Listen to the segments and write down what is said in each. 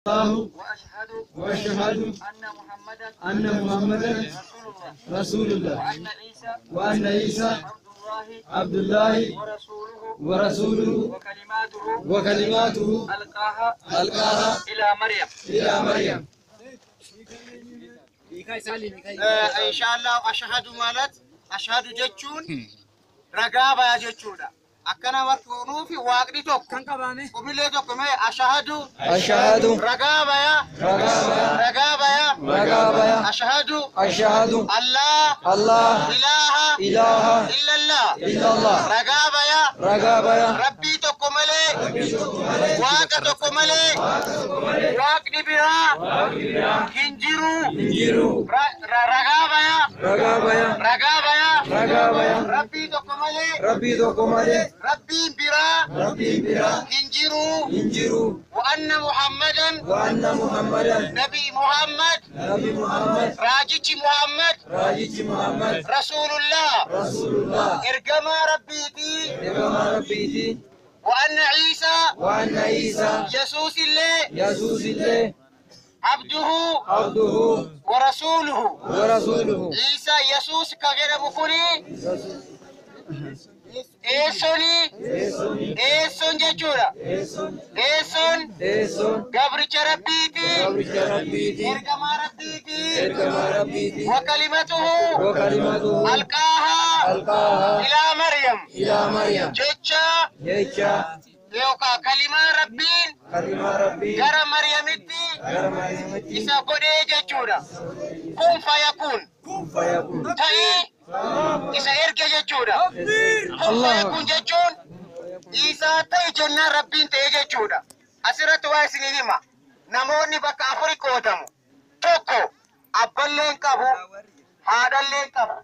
الله وأشهد وأشهد أن محمدا أن محمدا رسول الله رسول الله وأن عيسى وأن عيسى عبد الله عبد الله ورسوله ورسوله وكلماته وكلماته ألقاها ألقاها إلى مريم. إلى مريم. Inshaallah ashhadu ማለት ashhadu jechuun ragaa baya jechuudha. Akkana warri waaqni tokko qubilee tokko mee ashhadu أشهد ragaa baya ragaa baya ragaa baya ashhadu أشهد allaa الله ilaaha إله illallah إلا الله ragaa baya ragaa baya rabbii tokko malee waaqa tokko malee waaqni biraa hin jiru jiru ragaa baya ragaa baya ragaa baya ragaa baya rabbii tokko malee rabbii tokko malee rabbiin biraa rabbiin biraa hin jiru hin jiru وأن محمدا وأن محمدا نبي محمد نبي محمد راجج محمد raajichi Muhammad رسول الله رسول الله إرجما ربيتي ergamaa rabbiiti وأن عيسى وأن عيسى يسوس الله yesuus illee عبده عبده ورسوله ورسوله عيسى يسوس كغير مكوني إيسوني إيسون ججورا إيسون teessoon قبرش ربيتي gabricha rabbiiti إرجما ربيتي ergamaa rabbiiti وكلمته وكلمته ألقاها ألقاها إلى مريم إلى مريم jecha jecha yookaan kalimaa rabbiin kalimaa rabbii gara Maryamitti gara Maryamitti isa godhee jechuudha. Kun fayakuun kun fayakun ta'ee isa erge jechuudha. Kun fayakuun jechuun isaa ta'e jennaan rabbiin ta'e jechuudha. Asirratti waa isinii hima. Namoonni bakka afuri qoodamu. Tokko abballee hin qabu, haadhallee hin qabu.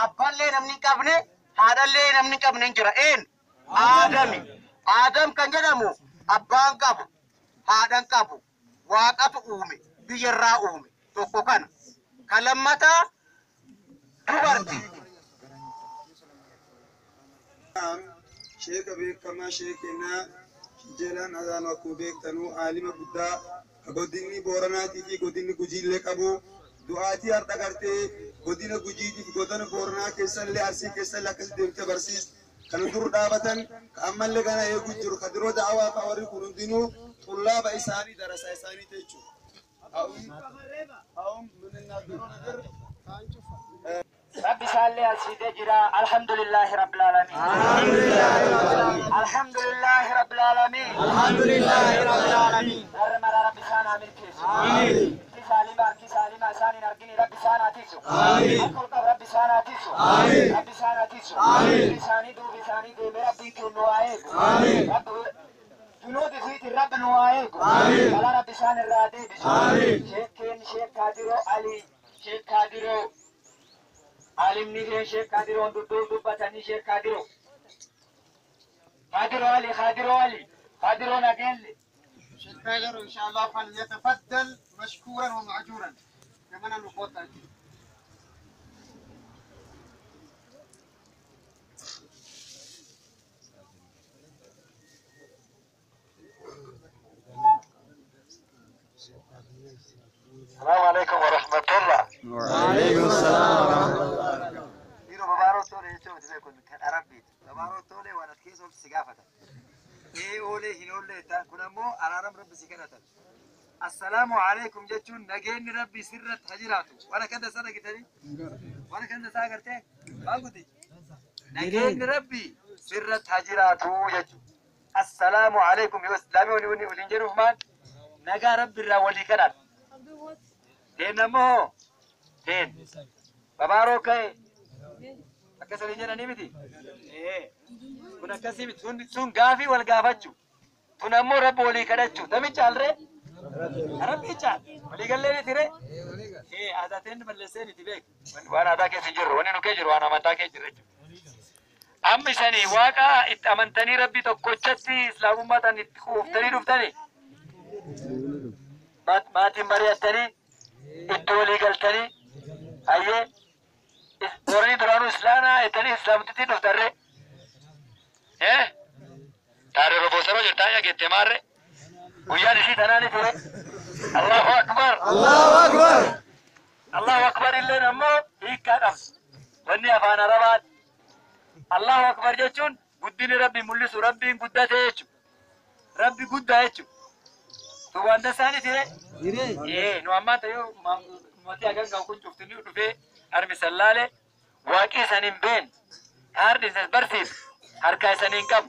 Abballee namni hin qabne, haadhallee namni hin qabne hin jira. Een Aadami. Aadam kan jedhamu abbaan qabu, haadhan qabu, waaqatu uume, biyyarraa uume. Tokko kana. Kan lammataa dubartii. Sheeka beekamaa sheekenaa Jeelaan Azaanoo akkuma beektanuu aalima guddaa ka godinni Booranaatii fi godinni Gujiillee qabu du'aatii har'a gartee godina Gujiitii fi godina Booranaa keessallee Arsii keessallee akkasi deemtee barsiis kan dur dhaabatan ka ammallee kana eeguu jiru ka diroo da'awaa fa'a warri kun hundinuu xullaaba isaanii darasaa isaanii jechuudha. አሁን የምንናገረው ነገር ربي صلي على سيدي جرا الحمد لله رب العالمين الحمد لله رب العالمين الحمد لله رب العالمين warra mara rabbi isaan haa milkeessu. Harki saalima harki saalima isaan hin argini rabbi isaan haa tiisu. Harka ol qabu rabbi isaan haa tiisu. Rabbi isaan haa tiisu. Isaanii duubi isaanii deemee rabbiin kennu haa eegu. Rabbi junuudi fiitiin rabbi nu haa eegu. Balaa rabbi isaan irraa haa deebisu. Sheekkeen sheek Kaadiroo Ali sheek Kaadiroo alimni keen sheek Kaadiroon dudduub dubbatanii sheek Kaadiroo. Kaadiroo Ali Kaadiroo Ali Kaadiroo Nageelle. شيخ تاجر إن شاء الله فليتفضل مشكورا ومعجورا كمان نقطة. السلام عليكم ورحمة الله. وعليكم السلام ورحمة الله. Dhiiroo babaaroo tole jechuun miti beeku kan arabbiiti. Babaaroo tole waan as keessa ooltu si gaafatan. Ee oolee hin oollee ta'an kun ammoo araaram rabbi si kadhatan. Assalaamu alaikum jechuun nageenyi rabbi sirratti haa jiraatu. Waan akkana isaa dhagitanii? Waan akkana isaa agartee? Waan kuti? Nageenyi rabbi sirratti haa jiraatu jechuudha. Assalaamu alaikum yoo islaamii walii walii waliin jedhuuf maal? Nagaa rabbi irraa walii kadhatu. Teen ammoo teen babaaroo ka'e. Akkasii jedhanii miti. Kun akkasii miti. Sun gaafii wal gaafachuu. Tun ammoo rabbi walii kadhachuu. Tamicha alree? Rabbi caal. Walii gallee miti ree? Aadaa teen balleessee miti beek. Waan aadaa keessa hin jirru. Wanni nu kee jiru waan amantaa kee jirra jechuudha. Amma isanii waaqa itti amantanii rabbi tokkochatti islaamummaa tan itti quuftanii dhuftanii maatiin mari'attanii itti walii galtanii hayyee Booranii duraanuu islaamaa jettanii islaamtitti dhuftarree. Taaree roboosaroo jirtaa yaa geette maarree. Guyyaan isii tanaani ture. Allahu akbar. Allahu akbar. Allahu akbar illeen ammoo hiikkaa qabdi. Wanni afaan Arabaati. Allahu akbar jechuun guddinni Rabbi mul'isu, Rabbiin guddate jechuudha. Rabbi guddaa jechuudha. Tu wanta isaanii ture. Ee nu ammaan ta'ee mootii hagan kan kun cuftini dhufee harmi sallaale waaqii isan hin beekne hardi isas barsiisu harka isan hin qabu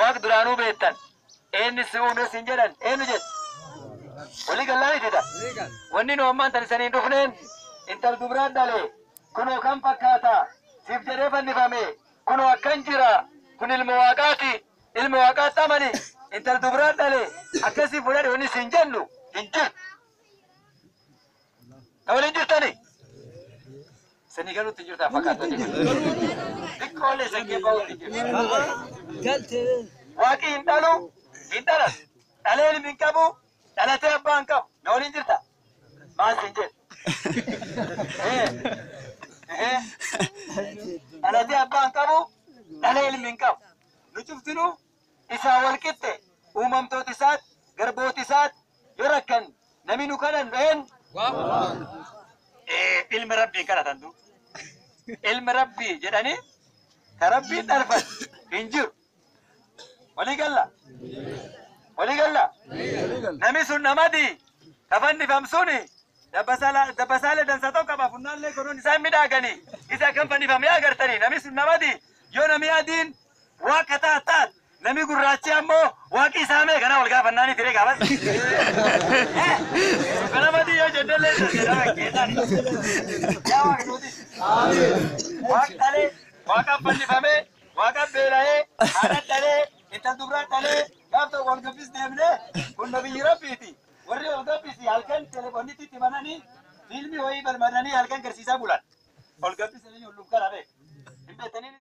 waaq duraanuu beektan eenyu si uume sin jedhan eenyu jedhu. Walii gallaan itita. Wanni nu ammaan tan isaniin dhufneen intal dubraan dhalee kunoo kan fakkaata siif jedhee fannifame kunoo akkan jira kun ilma waaqaati ilma waaqaatti amani intal dubraan dhalee akkasii fudhadhe wanni siin jennu hin jiru. Ta waliin jirtani? Sanii galuutti hin jirtan fakkaata. Xiqqoolee san kee bahuutti hin jirtu. Waaqi hin dhalu hin dhalatu dhalee ilmi hin qabu dhalatee abbaa hin qabu na waliin jirta maal siin jedhu. Dhalatee abbaa hin qabu dhalee ilmi hin qabu nu cuftinuu isaa wal qixxe uumamtoota isaat garboota isaat yoo rakkan namni nu kadhan een ilmi rabbii kadhatan du ilmi rabbii jedhanii ka rabbiin dhalfan hin jiru. Walii galla walii galla namni sun namadi kafannifam suni dabbasaale dansa tokko qaba funnaallee konoon isaan midhaaganii isa kan fannifame agartanii namni sun namadi yoo namni adiin waaqa taataat namni gurraachi ammoo waaqi isaa mee kana wal gaafannaani ture gaafas. Kana madii yoo jennellee jedhama keessaan. Yaa waaqa nuti. Waaq dhalee waaqaan fannifamee waaqaan beela'ee haadha dhalee intal dubraan dhalee gaaf tokko wal gabbis deemnee kun nabiyyi rabbiiti. Warri wal gabbisi halkan telefoonitti itti bananii fiilmii wayii balmadanii halkan garsiisaa bulan. Ol gabbisanii ol lukkana beek. Hin beektanii.